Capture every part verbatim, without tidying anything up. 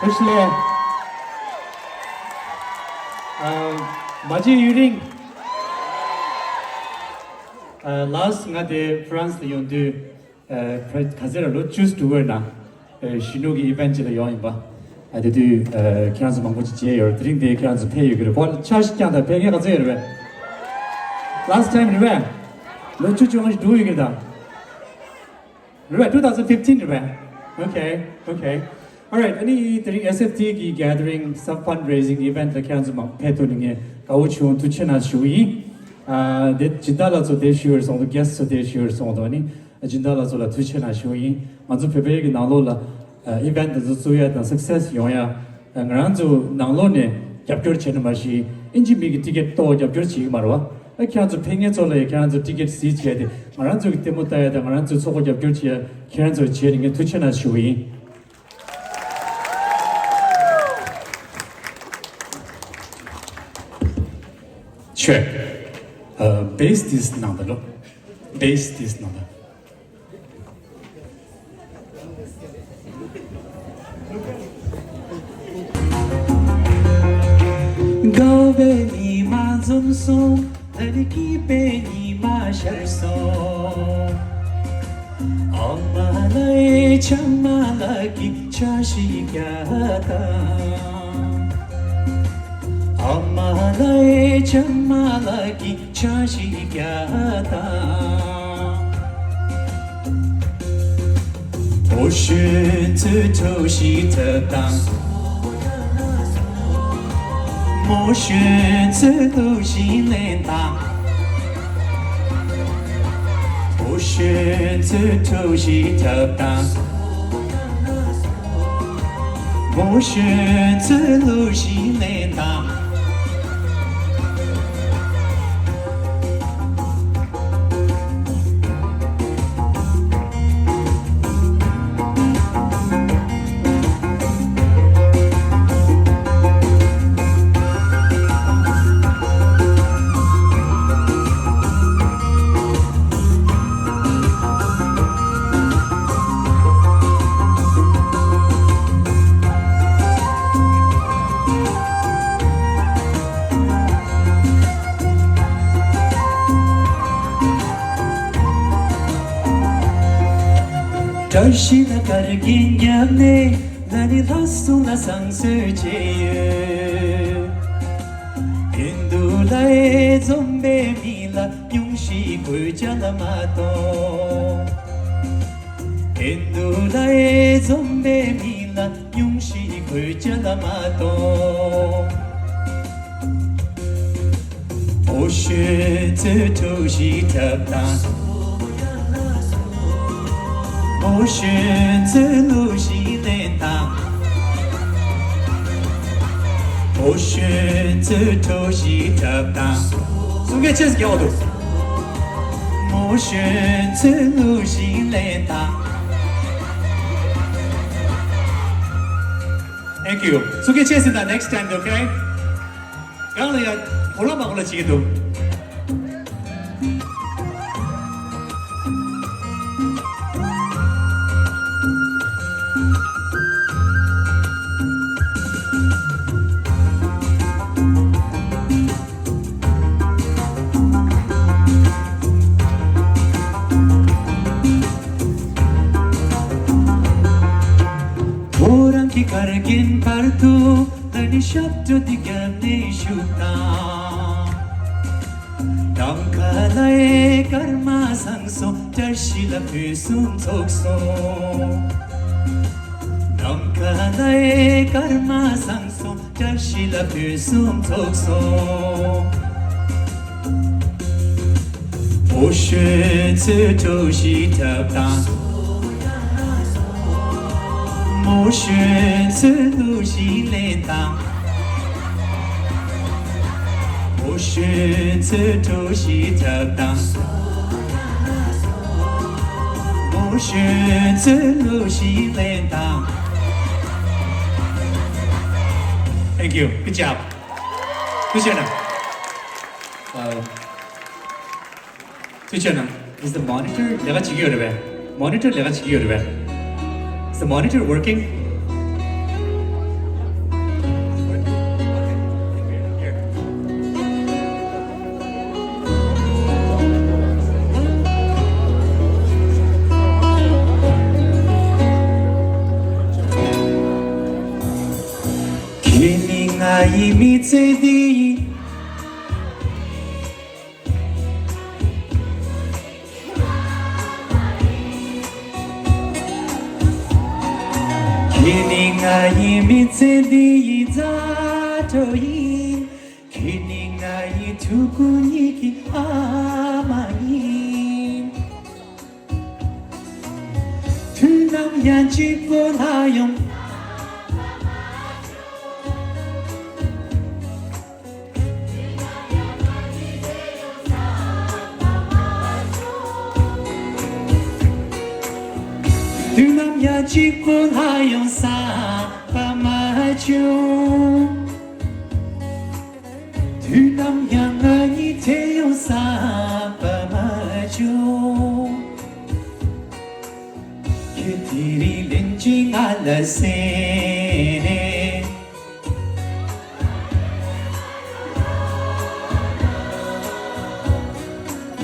བཀྲ་ཤིས་བདེ་ལེགས། ཨ། མ་བརྗེད་ཡུན་རིང་། ཨ། ལཱསྚ་ང་དེ་ཧྥ་རན་སི་ལ་ཡོང་དུས། ཨ། ཕ། ག་ཚོད་རེད། ལོ་བཅུ་དྲུག་པའི་ནང་། ཨ། གཞོན་ནུ་གི་ཨི་ཝེན་ཊི་ཅིག་ལ་ཡོང་ཡིན་པ། ཨ། དེ་དུས། ཨ། ཁྱེད་རང་ཚོ་མང་པོ་ཅིག་མཇལ་ཡོད་རེད། དེ་རིང་དེ་ཁྱེད་རང་ཚོ་ཕེབས་ཡོད་ཀྱི་རེད། ཕར་ཕྱག་ཞིག་བརྐྱངས་དང་། ཕེབས་མཁན་ག་ཚོད་ཡོད་རེད་པས། Last time རེད་པས། ལོ་བཅུ་བཅོ་ལྔ་ཞིག་འགྲོ་ཡོད་ཀྱི་རེད་ད། རེད་པས། two thousand fifteen རེད་པས། Okay, okay. Alright. ཨ་ནི་དེ་རིང་S F T གི་gathering cum fundraising event ལ་ཁྱེད་རང་ཚོ་མང་ཕེབས་ཐུབ་ནས་ངས་དགའ་བོ་བྱུང་། ཐུགས་རྗེ་ཆེ་གནང་ཞུ་གི་ཡིན། ཨ། དེ་སྦྱིན་བདག་ལགས་ཚོ་དེ་བཞུགས་ཡོད་སོང་དང་། གྷེ་སི་ཊི་ཚོ་དེ་བཞུགས་ཡོད་སོང་དང་། ཨ་ནི་སྦྱིན་བདག་ལགས་ཚོ་ལ་ཐུགས་རྗེ་ཆེ་གནང་ཞུ་གི་ཡིན། ང་ཚོ་བོད་པའི་གི་ནང་ལོགས་ལ། ཨ། ཨི་ཝེན་ཊི་དེ་ཚོ་བཙུགས་ཡ་དང་སག་སེ་སི་ཡོང་ཡ། ང་རང་ཚོ་ནང་ལོགས་ནས་རྒྱབ་སྐྱོར་བྱས་ན་མ་གཞི། ཨིན་ཇི་མི་གི་ཊི་ཀེ་ཊི་གཏོར་རྒྱབ་སྐྱོར་བྱེད་ཀྱི་མ་རེད་པ། ཨ། ཁྱེད་རང་ཚོ་ཕེབས་མཁན་ཚོ་ལ་ཡང་ཁྱེད་རང་ཚོ་ཊི་ཀེ་ཊི་གཟིགས་བྱས་ཏེ། ང་རང་ཚོ་གི་ལྟད་མོ་ལྟ་ཡ་དང་། ང་རང་ཚོའི་ཚོགས་པ་རྒྱབ་སྐྱོར་བྱེད་ཡ། ཁྱེད་རང་ཚོ་བྱས་ནས་ངས་ཐུགས་རྗེ་ཆེ་གནང་ཞུ་གི་ཡིན། ཆོས། ཨ། བེ་སི་དེ་ནང་དུ་ལོ། བེ་སི་དེ་ནང་དུ། དགའ་བའི་ཉི་མ་འཛོམས་སོང་། ཨ་ནི་སྐྱིད་པའི་ཉི་མ་ཤར་སོང་། ཨ་མ་ལགས་ཀྱིས་ཕྱག་ཞིག་བརྐྱངས་དང་། ཨ་མ་ལགས་ཀྱིས་ཕྱག་ཞིག་བརྐྱངས་དང་། ཕོ་གཞོན་ཚོས་གྲོགས་ཤིག་འཁྲབ་དང་། མོ་གཞོན་ཚོས་གླུ་ཞིག་ལེན་དང་། ཕོ་གཞོན་ཚོས་གྲོགས་ཤིག་འཁྲབ་དང་། མོ་གཞོན་ཚོས་གླུ་ཞིག་ལེན་དང་། བཀྲ་ཤིས་ལ་བསྐལ་རྒྱན་བརྒྱབ་ནས། ང་ནི་ལྷ་སྲུང་ལ་བསང་གསོལ་བྱས་ཡོད། ཨིན་དུ་ལའི་འཛོམས་པའི་མི་ལ་སྙུང་གཞི་དགོས་ཅ་ལ་མ་གཏོགས། ཨིན་དུ་ལའི་འཛོམས་པའི་མི་ལ་སྙུང་གཞི་དགོས་ཅ་ལ་མ་གཏོགས། ཕོ་གཞོན་ཚོས་གྲོགས་ཤིག་འཁྲབ་དང་། མོ་གཞོན་ཚོས་གླུ་ཞིག་ལེན་དང་། ཕོ་གཞོན་ཚོས་གྲོགས་ཤིག་འཁྲབ་དང་། གསུང་སྐད་ཆེ་ཙམ་རྒྱག་འོ་དོ། མོ་གཞོན་ཚོས་གླུ་ཞིག་ལེན་དང་། Thank you. གསུང་སྐད་ཆེ་ཙམ་དང་། next time, okay? རང་ལ་ཡ་གོ་ལ་མ་གོ་ལ་བྱེད་ཀྱི་འདུག་ཁོ་རང་གི་བསྐལ་རྒྱན་བར་དུ། ཨ་ནི་ཞབས་བྲོ་འདི་བརྒྱབ་ནས་བཞུགས་དང་། ནམ་མཁའ་ལ་ཡི་སྐར་མ་བཟང་སོང་། བཀྲ་ཤིས་ལ་ཕུན་སུམ་ཚོགས་སོང་། ནམ་མཁའ་ལ་ཡི་སྐར་མ་བཟང་སོང་། བཀྲ་ཤིས་ལ་ཕུན་སུམ་ཚོགས་སོང་། ཕོ་གཞོན་ཚོས་གྲོགས་ཤིག་འཁྲབ་དང་། མོ་གཞོན་ཚོས་གླུ་ཞིག་ལེན་དང་། ཕོ་གཞོན་ཚོས་གྲོགས་ཤིག་འཁྲབ་དང་། མོ་གཞོན་ཚོས་གླུ་ཞིག་ལེན་དང་། Thank you. Good job. ཐུགས་རྗེ་གནང་། ཨ། ཐུགས་རྗེ་གནང་། Is the monitor ལས་ཀ་བྱེད་ཀྱི་ཡོད་རེད་པས། Monitor ལས་ཀ་བྱེད་ཀྱི་ཡོད་རེད་པས། Is the monitor working? ཡི་མི་ཚེ་འདི་ཡི། ཁྱེད་ནི་ང་ཡི་མི་ཚེ་འདི་ཡི་མཛའ་གྲོགས་ཡིན། ཁྱེད་ནི་ང་ཡི་ཕྲུ་གུ་གཉིས་ཀྱི་ཨ་མ་ཡིན། དུས་ནམ་ཡང་གཅིག་པོ་ལ་ཡང་། དུས་ནམ་ཡང་གཅིག་པོ་ལ་ཡང་བསམ་པ་མ་བྱུང་། དུས་ནམ་ཡང་ང་གཉིས་དེ་ཡང་བསམ་པ་མ་བྱུང་། ཁྱེད་དེ་རིང་ལན་གཅིག་ང་ལ་གསན་ནས།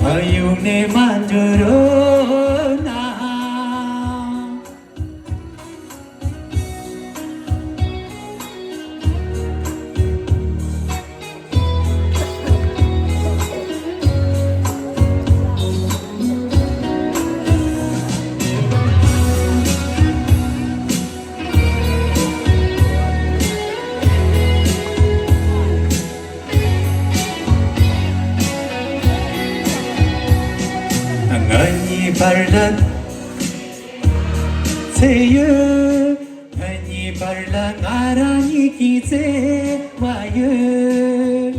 ང་ཡུལ་ནས་མ་འགྲོ་རོགས་གནང་། ང་གཉིས་བར་ལ་ཚེ་ཡོད། ང་གཉིས་བར་ལ་ང་རང་ཉིད་ཀྱི་བརྩེ་བ་ཡོད།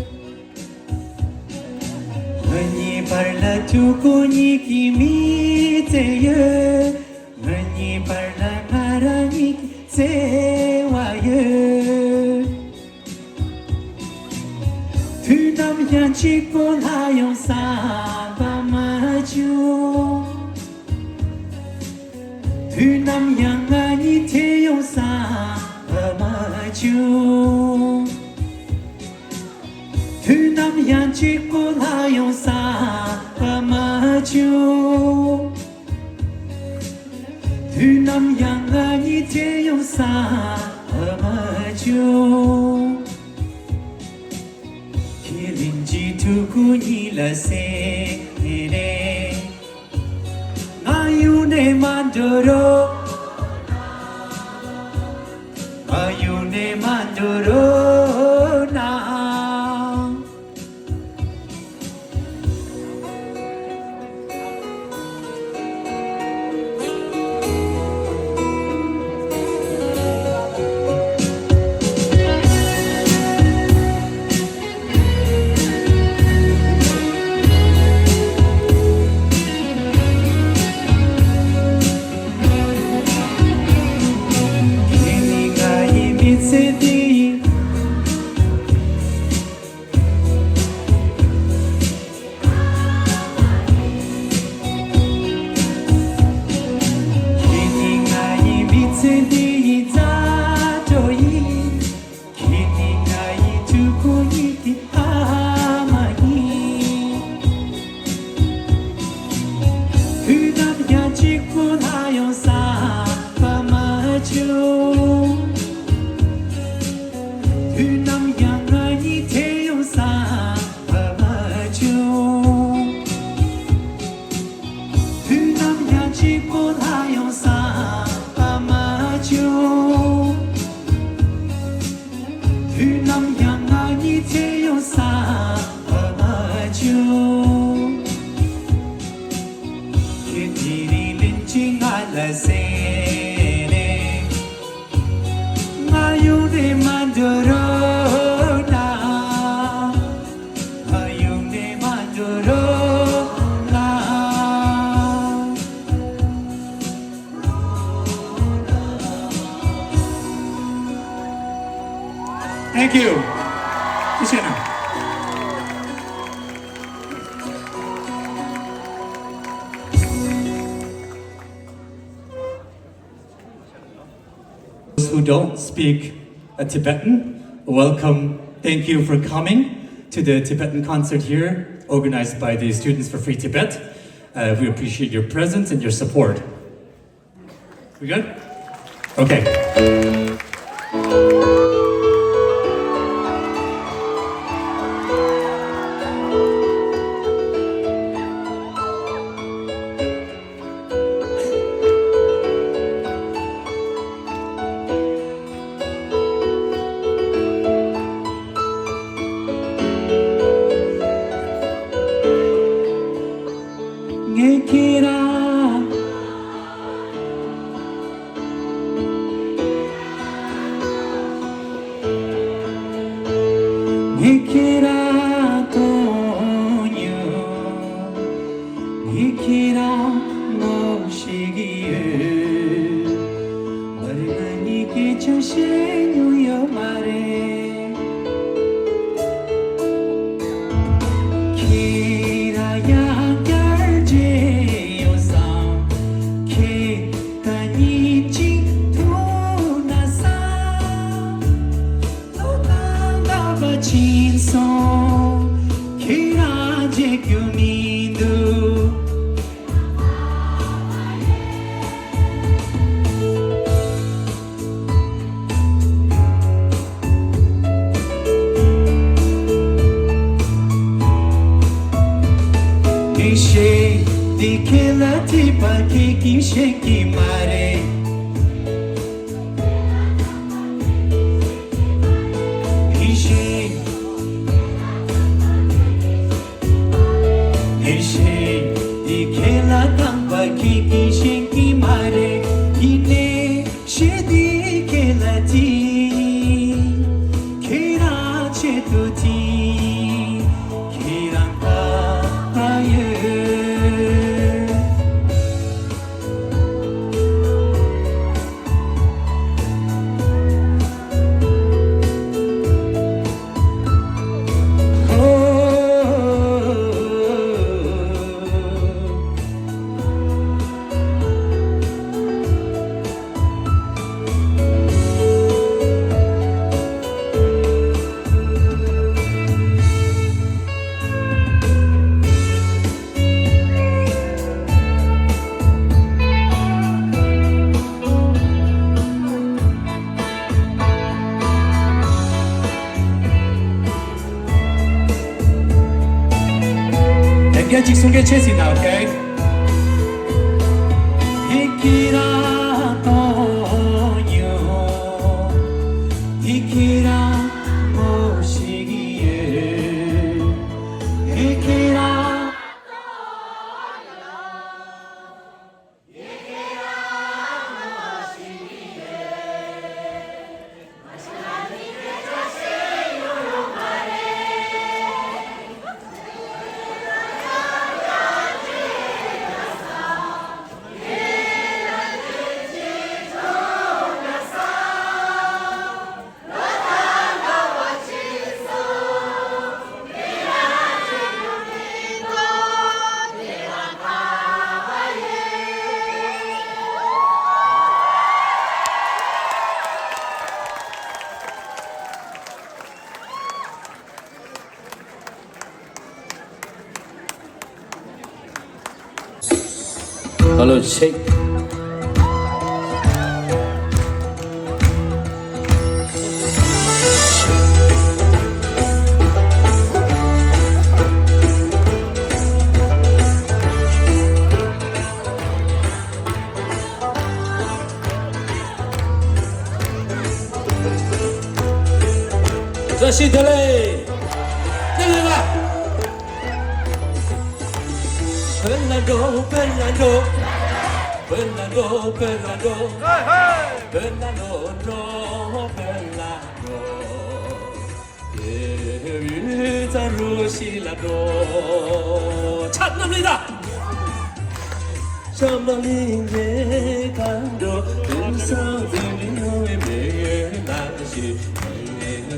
ང་གཉིས་བར་ལ་ཕྲུ་གུ་གཉིས་ཀྱི་མི་ཚེ་ཡོད། ང་གཉིས་བར་ལ་ང་རང་ཉིད་ཀྱི་བརྩེ་བ་ཡོད། དུས་ནམ་ཡང་གཅིག་པོ་ལ་ཡང་བསམ་པ་མ་བྱུང་། དུས་ནམ་ཡང་ང་གཉིས་དེ་ཡང་བསམ་པ་མ་བྱུང་། དུས་ནམ་ཡང་གཅིག་པོ་ལ་ཡང་བསམ་པ་མ་བྱུང་། དུས་ནམ་ཡང་ང་གཉིས་དེ་ཡང་བསམ་པ་མ་བྱུང་། ཁྱེད་རིང་གི་ཕྲུ་གུ་གཉིས་ལ་གསན་ནས། ང་ཡུལ་ནས་མ་འགྲོ་རོགས། ང་ཡུལ་ནས་མ་འགྲོ་རོགས་གནང་། ཁྱེད་ནི་ང་ཡི་མི་ཚེ་འདི་ཡི། ཁྱེད་ནི་ང་ཡི་མི་ཚེ་འདི་ཡི་མཛའ་གྲོགས་ཡིན། ཁྱེད་ནི་ང་ཡི་ཕྲུ་གུ་གཉིས་ཀྱི་ཨ་མ་ཡིན། དུས་ནམ་ཡང་གཅིག་པོ་ལ་ཡང་བསམ་པ་མ་བྱུང་། དུས་ནམ་ཡང་ང་གཉིས་དེ་ཡང་བསམ་པ་མ་བྱུང་། དུས་ནམ་ཡང་གཅིག་པོ་ལ་ཡང་བསམ་པ་མ་བྱུང་། དུས་ནམ་ཡང་ང་གཉིས་དེ་ཡང་བསམ་པ་མ་བྱུང་། ཁྱེད་དེ་རིང་ལན་གཅིག་ང་ལ་གསན་ནས། ང་ཡུལ་ནས་མ་འགྲོ་རོགས་གནང་། ང་ཡུལ་ནས་མ་འགྲོ་རོགས་གནང་། Thank you. 谢谢呢。 Those who don't speak, uh, Tibetan, welcome. Thank you for coming to the Tibetan concert here, organized by the Students for Free Tibet. Uh, we appreciate your presence and your support. We good? Okay. ཤེས་ཀྱི་མ་རེད། ཡིན་ཤེས། ཡིན་ཤེས། འདི་ཁས་ལ་བཏང་པ་ཁྱེད་ཀྱིས་ཤེས་ཀྱི་མ་རེད། ཡིན་ནའི་ཤེས་འདི་ཁས་ལ་ཐིག་ཁྱེད་རང་ཆེད་དུ་ཐིག་ཁྱེད་རང་ཁ་ཡོད། ལན་བརྒྱ་གཅིག་གསུང་མཁན་ཆེ་སྲིད་ན། ཨོ་ཁེ། ཧེ་ཁྱེད་རང་དོ་ཉོ། ཧེ་ཁྱེད་རང་ངོ་ཤེས་ཀྱི་ཡོད། ཧེ་ཁྱེད་རང་ཧ་ལོ་ཆེག་བཀྲ་ཤིས་བདེ་ལེགས། བདེ་ལེགས་ལ། བོད་ལ་འགྲོ། བོད་ལ་འགྲོ། བོད་ལ་འགྲོ། བོད་ལ་འགྲོ། བོད་ལ་འགྲོ། འགྲོ། བོད་ལ་འགྲོ། བོད་ཡུལ་རྩ་རུ་ཤི་ལ་འགྲོ། ཕྱག་རྣམ་ལེན་ད། ཤམ་བྷ་ལིང་རེ་གང་འགྲོ། དུར་སང་དུར་རིང་ཡོང་བའི་མེ་ཡོད་ནང་ཞུ།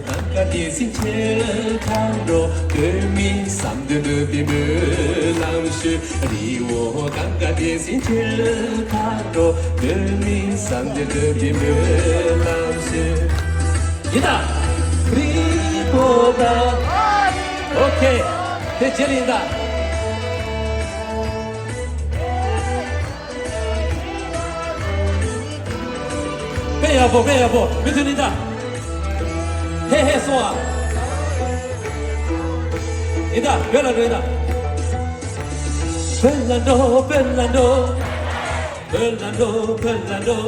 གང་ག་དེ་སྲིད་ཆེ་གང་འགྲོ། དོན་མིན་བསམ་དུ་འདོད་པའི་མོས་ལམ་ཞུ། རི་བོ་གང་ག་དེ་སྲིད་ཆེ་གང་འགྲོ། དོན་མིན་བསམ་དུ་འདོད་པའི་མོས་ལམ་ཞུ། ཡིན་ད། རི་བོ་ད། ཨོ་ཁེ། དེ་རྗེས་ལ་ཡིན་ད། དཔེ་ཡག་པོ། དཔེ་ཡག་པོ། མུ་མཐུད་ནས་ད། ཧེ་ཧེ་སོང་ཨ། ཡིན་ད། བོད་ལ་འགྲོ། ཡིན་ད། བོད་ལ་འགྲོ། བོད་ལ་འགྲོ། བོད་ལ་འགྲོ། བོད་ལ་འགྲོ།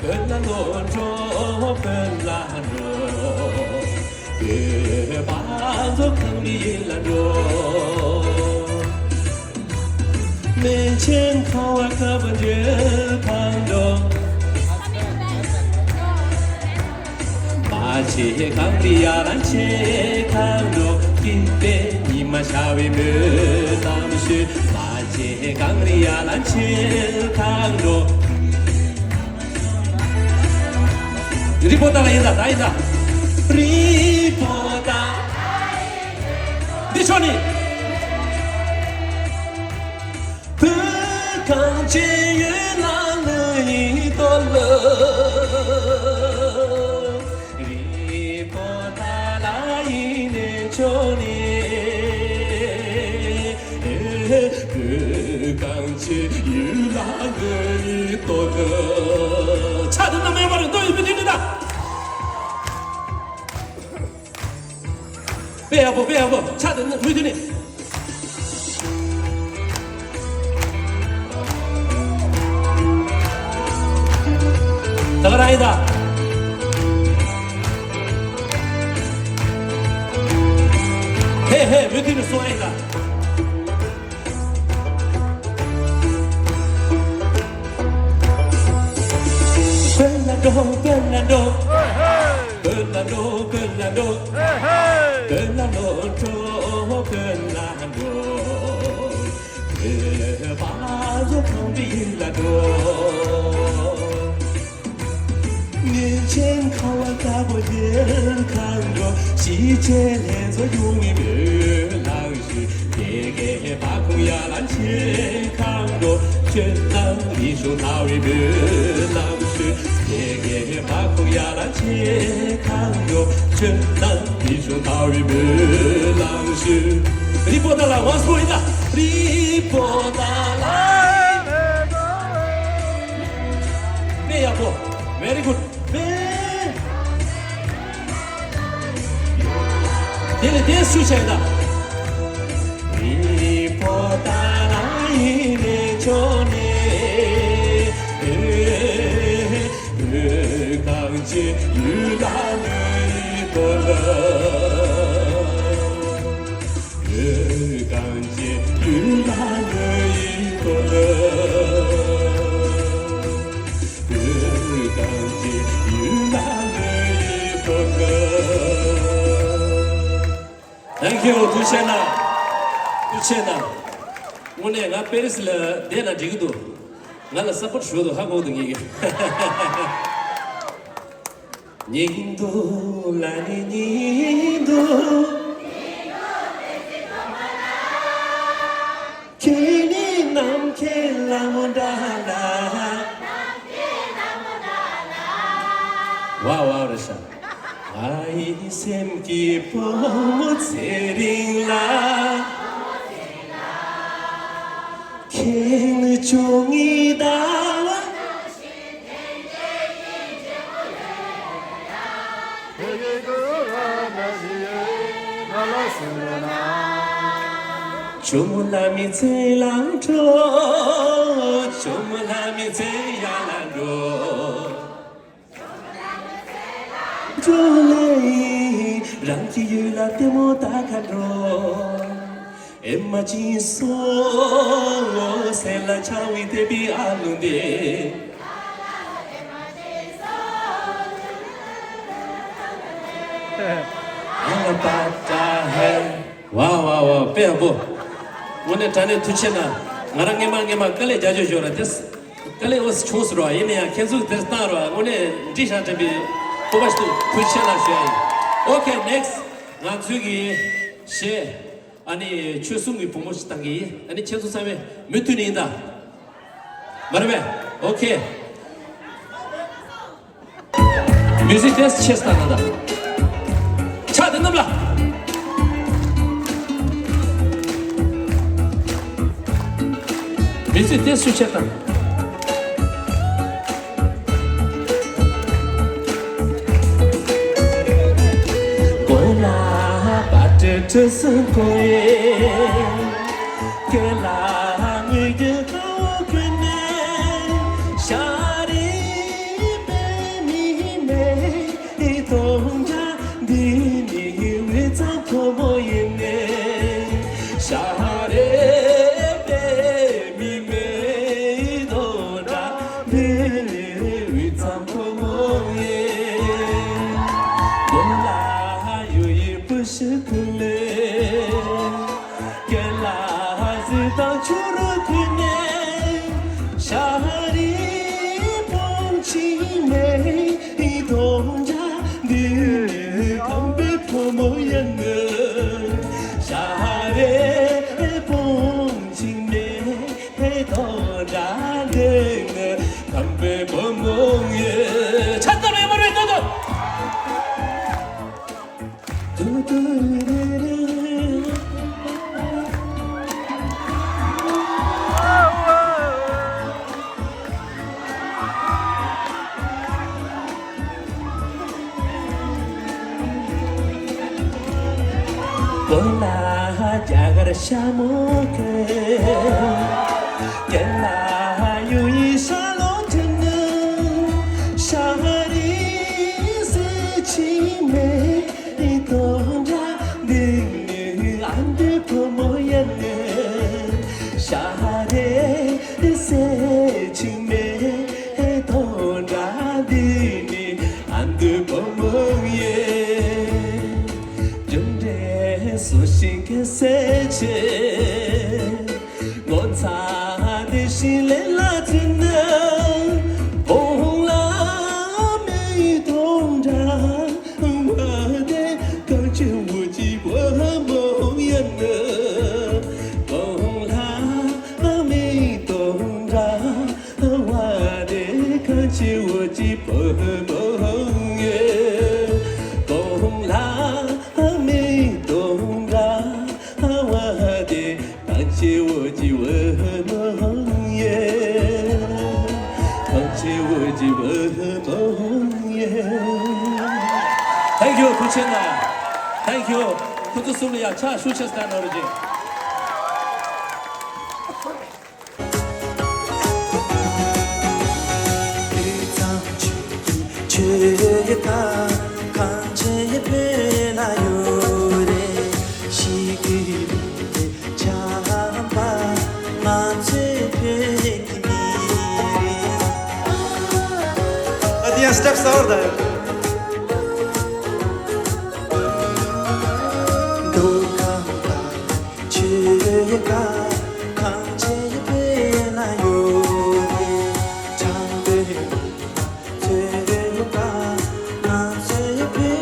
བོད་ལ་འགྲོ། འགྲོ། བོད་ལ་འགྲོ། བོད་པ་ཚོ་གང་ནས་ཡིན་ལ་འགྲོ། སྨན་ཆེན་ཁང་བ་ཁ་བ་འཇོལ་ཁང་འགྲོ། མ་ཆེ་གང་རི་ཡ་ལ་ཆེ་གང་འགྲོ། སྤྲིན་པའི་ཉི་མ་ཤར་བའི་མོས་གཏམ་ཞུ། མ་ཆེ་གང་རི་ཡ་ལ་ཆེ་གང་འགྲོ། རི་པོ་ཏ་ལ་ཡིན་ད། ད་ཡིན་ད། རི་པོ་ཏ། འདི་ཕྱོགས་ནས། བོད་གངས་ཅན་ཡུལ་ལ་ལུས་ཡི་ལྟོ་ལ། རི་པོ་ཏ་ལ་ཡིན་ནས་ཕྱོགས་ནས། བོད་གངས་ཅན་ཡུལ་ལ་ལུས་ཡི་ལྟོ་ལ། ཕྱག་དེ་ན་མེད་པར་རྡོ་ཡི་མི་དེ་ནི་ད། དཔེ་ཡག་པོ། དཔེ་ཡག་པོ། ཕྱག་དེ་ན་མི་དེ་ནི། ད་ག་རང་ཡིན་ད། ཧེ་ཧེ་མུ་མཐུད་ནས་གསུང་ཡིན་ད། ཀུན་ལ་འགྲོ། ཀུན་ལ་འགྲོ། ཀུན་ལ་འགྲོ། ཀུན་ལ་འགྲོ། ཀུན་ལ་འགྲོ། ཀུན་ལ་འགྲོ། བོད་པ་ཚོ་གང་དུ་ཡིན་ལ་འགྲོ། ཉིན་ཆེན་ཁ་བ་དཀར་པོ་ཡིན་གང་འགྲོ། གཞིས་བྱེས་ལྷན་ཚོགས་ཡོང་མི་བོད་ལ། དེ་གའི་པ་ཁུང་ཡ་ལ་ཆེ་ཁང་འགྲོ། ཁྱོད་དང་མི་ཤོང་ཐ་བའི་བོད་ལ་ཤོད། དེ་གའི་པ་ཁུང་ཡ་ལ་ཆེ་ཁང་འགྲོ། ཁྱོད་དང་མི་ཤོང་ཐ་བའི་བོད་ལ་ཤོད། རི་པོ་ཏ་ལ་ཝང་སི་པོ་ཡིན་ད། རི་པོ་ཏ་ལ་ཡིན། གནས་ཡག་པོ། Very good. དེ་ལས་དེ་སུ་བྱས་ད། རི་པོ་ཏ་ལ་ཡི་རེ་ཅོ་ནེ། བོད་གངས་ཅན་ཡུལ་ལ་ལུས་པོ་ལ། བོད་གངས་ཅན་ཡུལ་ལ་ལུས་པོ་ལ། Thank you. ཐུགས་རྗེ་གནང་། ཐུགས་རྗེ་གནང་། དངོས་གནས་ང་པེ་རི་སི་ལ་བསྡད་ན་འགྲིག་གི་འདུག་ང་ལ་སབ་པོར་ཞུ་འདུག་ཧ་གོ་འདུག་ངེད་ཀྱི། ཉིན་དུ་ལ་ནི་ཉིན་དུ། ཁྱེད་ནི་ནམ་མཁའི་ལྷ་མོ་འདྲ་ལ། ཝ་ཝ་རེད་ཤག་ཨ་ཡི་སེམས་ཀྱི་བུ་མོ་ཚེ་རིང་ལ། ཁྱེད་ནི་བཅུ་གཉིས་ཟླ་བ། ཇོ་མོ་ལྷ་མོའི་མཚན་ལ་འགྲོ། ཇོ་མོ་ལྷ་མོའི་མཚན་ཡར་ལ་འགྲོ། འགྲོ་ལེ། རང་གི་ཡུལ་ལ་ལྟད་མོ་ལྟ་ག་འགྲོ། ཨེ་མ་ཅིན་སོང་སེ་ལ་ཆང་བའི་དེ་བི་ཨ་ལུ་འདི། ཨ་ལ་པ་ཏྲ་ཧེ། ཝ་ཝ་ཝ་དཔེ་ཡག་པོ། དངོས་གནས་དྲང་གནས་ཐུགས་རྗེ་གནང་། ང་རང་སྔས་མ་སྔས་མ་དཀའ་ལས་རྒྱག་རྒྱུ་ཞོར་ར་དེ། དཀའ་ལས་འོ་ཙམ་བྱུང་ཟེར་བ་ཡིན་ན་ཡང་ཁྱེད་ཚོས་དེར་བཏང་རོགས། དངོས་གནས་འགྲིག་ཤག་དྲན་པའི་སྤོབས་པ་ཞིག་འདུག་ཐུགས་རྗེ་གནང་ཞུ་ཡ་ཡིན། Okay, next. ང་ཚོའི་གི་གཞས། ཨ་ནི་ཆོལ་གསུམ་གྱི་བུ་མོ་ཞིག་བཏང་གི་ཡིན། ཨ་ནི་ཁྱེད་ཚོ་ཚང་མས་མུ་མཐུད་ནས་ཡིན་ད། མ་རེད་པས། Okay. Music test ཆེ་ས་ན་ད། ཆ་དེ་རྣམས་ལ། Music test སུ་ཆེ་ད། གོ་ལ་པ་ཏྲ་ཏྲ་སུ་གོ་ཡེ། སྐེ་ལ་དངུལ་གྱི་ཁ་བ་གོན་ནས། ཤ་རི་པའི་མི་མེད་དོ་འདྲ། འདི་ནི་དབུས་གཙང་ཕོ་མོ་ཡིན་ནས། ཤ་རི་པའི་མི་མེད་དོ་འདྲ། འདི་ནི་དབུས་གཙང་ཕོ་མོ་ཡིན། གོ་ལ་གཡུ་ཡི་བུ་ཤི་ཁུ་ལེ། སྐེ་ལ་གཟི་དང་བྱུ་རུ་གོན་ནས། ཤ་རི་བོང་ཆེན་མེད་དོ་འདྲ། འདི་ནི་ཁམས་པའི་བུ་མོ་ཡིན། ཤ་རི་བོང་ཆེན་མེད་དོ་འདྲ། འདི་ནི་ཁམས་པའི་བུ་མོ་ཡིན། ཆ་ཚང་མས་མར་བས་ཏོག་ཏོག་གོ་ལ་རྒྱ་གར་ཤ་མོ་ཀེ། སྐེ་ལ་གཡུ་ཡི་ཤ་ལོ་ཀེ་ནི། ཤ་ ཆེ་བོ་ཅི་བོ་བོ་ཡེ། གོང་ལ་མི་གཏོང་ར་བ་དེ། ཐང་ཆེ་བོ་ཅི་བོ་མོང་ཡེ། ཐང་ཆེ་བོ་ཅི་བོ་མོང་ཡེ། Thank you. ཐུགས་རྗེ་གནང་། Thank you. ཁོ་ཚོ་གསུམ་ལ་ཡ་ཕྱག་ཤུགས་ཆེ་ཙམ་གནང་རོགས་གྱིས། དུས་ཙམ་ཆོས་ཀྱི་ཆོས་ཀྱི་ཁ། གང་བྱེད་བོད་ལ་ཡོད་རེད། ཤི་དགོས་རེད། ཆམ་པ་ང་ཚོའི་བོད་ཀྱི་མི་རེད། ཨ་དེ་ཡང་སི་ཊེབ་གསར་པ་རེད། མདོ་ཁམས་པ་ཆོས་ཀྱི་ཁ། གང་བྱེད་བོད་ལ་ཡོད་རེད། དྲང་པོའི་ཚོད་ཡོད་པ། ང་ཚོའི་བོད་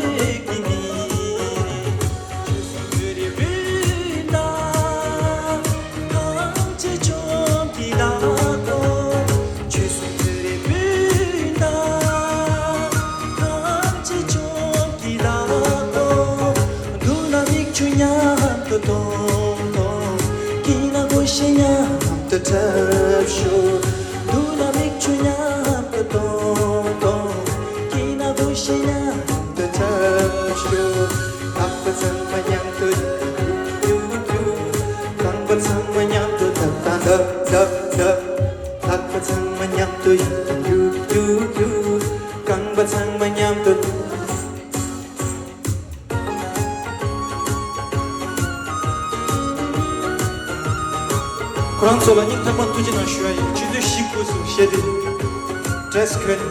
ཀྱི་མི་རེད། ཆོས་སྲུང་བོད་རིགས་སྤུན་ཟླ། ཐམས་ཅད་ཆོས་ཀྱི་བདག་པོ། ཆོས་སྲུང་བོད་རིགས་སྤུན་ཟླ། ཐམས་ཅད་ཆོས་ཀྱི་བདག་པོ། མདུན་ན་མིག་ཆུ་མཉམ་དུ་གཏོང་གཏོང་། དཀྱིལ་ན་སྒོ་ཕྱེ་མཉམ་དུ་འཁྲབ་ཤོག་མདུན་ན་མིག་ཆུ་མཉམ་དུ་གཏོང་གཏོང་། དཀྱིལ་ན་སྒོ་ཕྱེ་མཉམ་དུ་འཁྲབ་ཤོག་ལྷག་པ་ཚང་མ་མཉམ་དུ་རྒྱུག་རྒྱུག་རྒྱུག་རྐང་པ་ཚང་མ་མཉམ་དུ་ལྡབ་དང་ལྡབ་ལྡབ་ལྡབ། ལྷག་པ་ཚང་མ་མཉམ་དུ་རྒྱུག་རྒྱུག་རྒྱུག་རྐང་པ་ཚང་མ་མཉམ་དུ། ཁོ་རང་ཚོ་ལ་སྙིང་ཐག་པ་ཐུགས་རྗེ་གནང་ཞུ་ཡ་ཡིན། ཆུ་ཚོད་བཞི་སྐོར་སུ་གཞས་འདི་ཌེ་རེ་སི་ཁོད།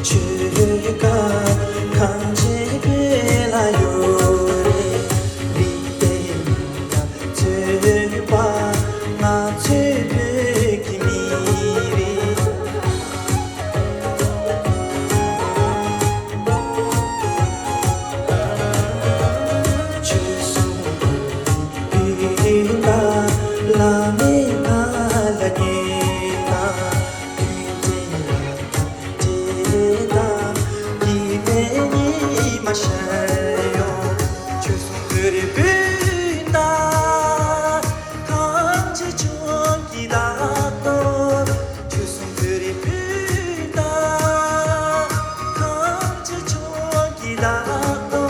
ཆོས་ཀྱི་ཁ། གང་བྱེད་བོད་ལ་ཡོད་རེད། རིག་པའི་ངང་ལ་ཚོད་པ། ང་ཚོའི་བོད་ཀྱི་མི་རིགས། ཆོས་སྲུང་བོད་ཀྱི་སྤུན་ཟླ། བླ་མའི་ངག་ལ་ཉན་དང་། མཐུན་སྒྲིལ་ཡར་དང་འབྲེལ་དང་། སྐྱིད་པའི་ཉི་མ་ཤར་ཡོང་། ཆོས་སྲུང་བོད་རིགས་སྤུན་ཟླ། ཐམས་ཅད་ཆོས་ཀྱི་བདག་པོ། ཆོས་སྲུང་བོད་རིགས་སྤུན་ཟླ། ཐམས་ཅད་ཆོས་ཀྱི་བདག་པོ།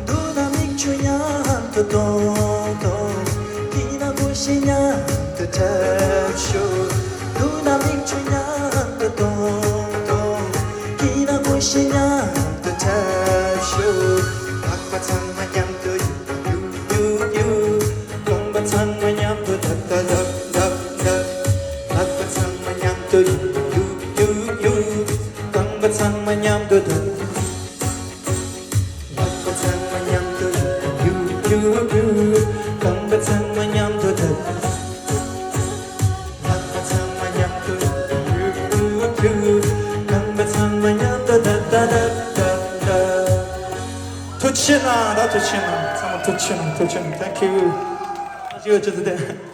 མདུན་ན་མིག་ཆུ་མཉམ་དུ་གཏོང་གཏོང་། དཀྱིལ་ན་སྒོ་ཕྱེ་མཉམ་དུ་འཁྲབ་ཤོག་མདུན་ན་མིག་ཆུ་མཉམ་དུ་གཏོང་གཏོང་། དཀྱིལ་ན་སྒོ་ཕྱེ་མཉམ་དུ་འཁྲབ་ཤོག་ལྷག་པ་ཚང་མ་མཉམ་དུ་རྒྱུག་རྒྱུག་རྒྱུག་རྐང་པ་ཚང་མ་མཉམ་དུ་ལྡབ་ལྡབ་ལྡབ་ལྡབ་ལྡབ། ལྷག་པ་ཚང་མ་མཉམ་དུ་རྒྱུག་རྒྱུག་རྒྱུག་རྐང་པ་ཚང་མ་མཉམ་དུ་ལྡབ། ལྷག་པ་ཚང་མ་མཉམ་དུ་རྒྱུག་རྒྱུག་རྒྱུག་རྐང་པ་ཚང་མ་མཉམ་དུ་ལྡབ། ལྷག་པ་ཚང་མ་མཉམ་དུ་རྒྱུག་རྒྱུག་རྒྱུག་རྐང་པ་ཚང་མ་མཉམ་དུ་ལྡབ་ལྡབ་ལྡབ་ལྡབ། ཐུགས་རྗེ་ཆེ་གནང་། ད་ཐུགས་རྗེ་ཆེ་གནང་། ཚང་མ་ཐུགས་རྗེ་ཆེ་གནང་། ཐུགས་རྗེ་ཆེ་གནང་། Thank you. ཨ་ཅེ་ཨ་ཅེ་ཏེ།